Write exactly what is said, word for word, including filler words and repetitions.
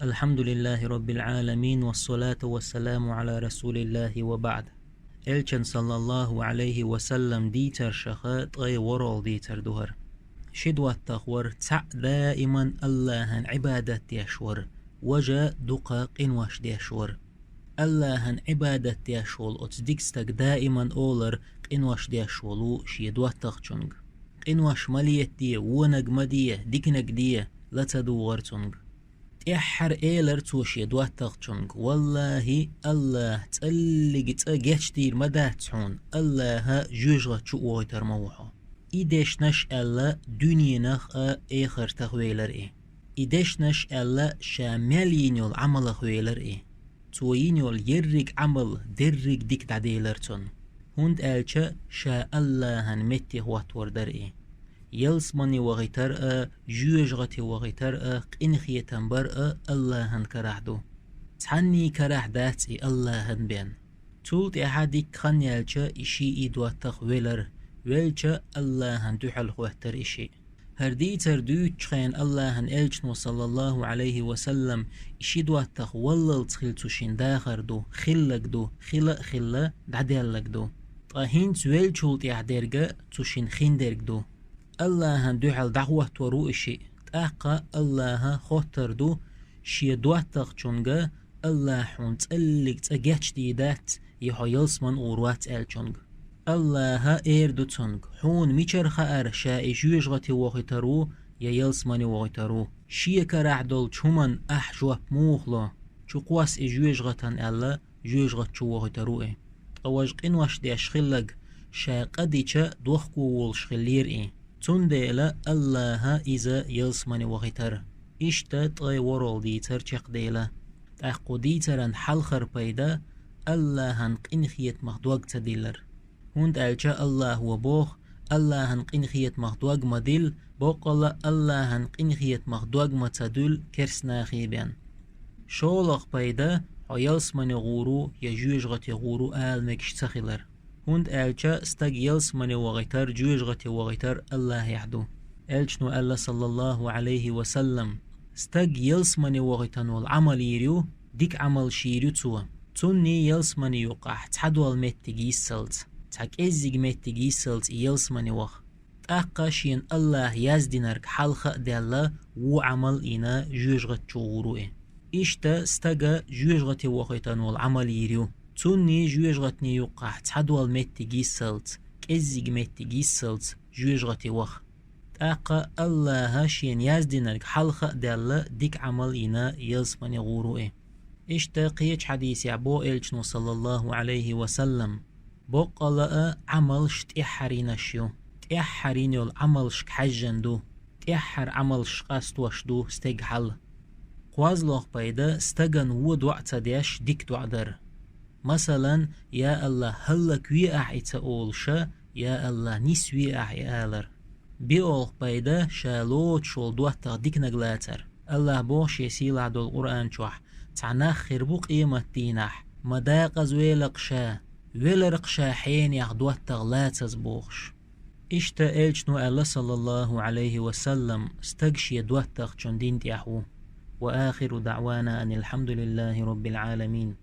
الحمد لله رب العالمين، والصلاة والسلام على رسول الله وبعد. Элчан, саллаллаху алейхи ва саллам, дийцаршаха тӀай ворал дийцар ду хӀара. Ши доттагӀа вар, цхьаъ даиман Аллахьан Ӏибадат деш вар, важа дукха къинош деш вар. Аллахьан Ӏибадат деш волу оцу дика стаг даиман олар къинош деш волу шен доттагӀчунга: «Къинош ма летаде, вонаг ма де, диканаг де», ла ца дугӀар цунга. ТӀаьххьара элар цо шен доттагӀчунга: «Валлахьи, Аллахь цӀаллиг цӀа гечдийр ма дац хьуна, Аллахьа жоьжахати чу а вохуьйтур ма ву хьо». И дешнаш аьлла, дуьненах а, эхартах велар и. И дешнаш аьлла, ша мел йина йолу Ӏамалах велар и. Цо йина йолу ерриг Ӏамал дерриг дика дӀаделар цунна, хӀунда аьлча ша Аллахьан метте хӀоттор дара и. Ялсамане вахийтар а, жоьжахати вахийтар а, къинхетам бар а Аллахьан карахь ду. Цхьанний карахь дац и Аллахьан бен. Цул тӀаьхьа дикка хан яьлча, и ши и доттагӀа велар, велча, Аллахьан дуьхьал хӀоьттар и шиъ. ХӀара дийцар дуьйцучу хенахь Аллахьан Элчано, саллаллаху алейхи ва саллам, и ши доттагӀа валлалц хила цу шин дахар ду, хиллаг ду, хила а хилла, дӀаделлаг ду. Ткъа хӀинца велчул тӀаьхьа дерг а цу шин хиндерг ду. Аллахьан дуьхьал дӀахӀоттор ву и шиъ, тӀаккха Аллахьа хоттар ду, шен доттагӀчунга: «Аллахь хьуна цӀаллиг цӀа гечдийр дац, я хьо ялсамане гӀур вац», аьллачунга. Аллахьа эр ду цунга: «Хьуна мичара хаьара ша и жоьжахати вохуьйтур ву, я ялсамане вохуьйтур ву? Шен карахь долчу хӀуманна ахь жоп муха ло? Чукхосса и жоьжахатана», аьлла, жоьжахати чу вохуьйтур ву и. Ткъа важа къинош деш хилларг ша къа дича дохко волуш хиллера и. Цундела Аллахьа иза ялсамане вахийтар. Иштта ткъе ворхӀалгӀа дийцар чекхдела. ТӀаккха кху дийцаран хьалхара пайда: Аллахьан къинхетамах дог ца диллар. ХӀунда аьлча Аллахьо боху: «Аллахьан къинхетамах дог ма дилла, боккъала Аллахьан къинхетамах дог ма ца дуьллу керстанахе бен». ШолгӀа пайда: хьо ялсамане гӀур ву я жоьжахати гӀур ву ала мегаш ца хилар. ХӀунда аьлча стаг ялсамане вахийтар, жоьжахати вахийтар Аллахьехь ду. Элчано аьлла, саллаллаху алейхи ва саллам: «Стаг ялсамане вахийтина волу Ӏамал йийр ю, дика Ӏамалш йийр ю цо. Цунний ялсамане юккъахь цхьадолу меттиг йиссалц, цхьа кӀеззиг меттиг йиссалц и ялсамане ваха. ТӀаккха шена Аллахьа яздинарг хьалха а даьлла, вон Ӏамал а йина, жоьжахати чу гӀур ву и». Иштта стага жоьжахати вахийтина волу Ӏамал йийр ю. Цунний жоьжахатний юккъахь цхьадолу меттиг йиссалц, кӀеззиг меттиг йиссалц жоьжахати ваха. ТӀаккха Аллахьа шена яздинарг хьалха а даьлла, дика Ӏамал а йина, ялсамане гӀур ву и. Иштта кхечу хьадисехь боху Элчано, саллаллаху алейхи ва саллам: «Боккъала а Ӏамалш тӀаьххьара йинарш ю. ТӀаьххьара йина йолу Ӏамалшка хьаьжжина ду. ТӀаьххьара Ӏамалш къастош ду стеган хьал». КхозлагӀа пайда: стагана вон доӀа ца деш, дика доӀа дар. Масалан: «Я Аллахь, хӀаллакве ахь и», ца олуша: «Я Аллахь, нисве ахь и», алар. БоьалгӀа пайда: ша лоцуш волу доттагӀа диканиг лацар. Аллахьа боху шен сийлахь долу Къуръан чохь: «Цхьа нах хир бу къематдийнахь, ма дакъаза велакх ша, веларакх ша хьенех доттагӀа лацаза», бохуш. Иштта Элчано аьлла, саллаллаху алейхи ва саллам: «Стаг шен доттагӀчун дин тӀехь ву». Ва ахиру даъвана анил хьамдулиллахи роббил Ӏаламин.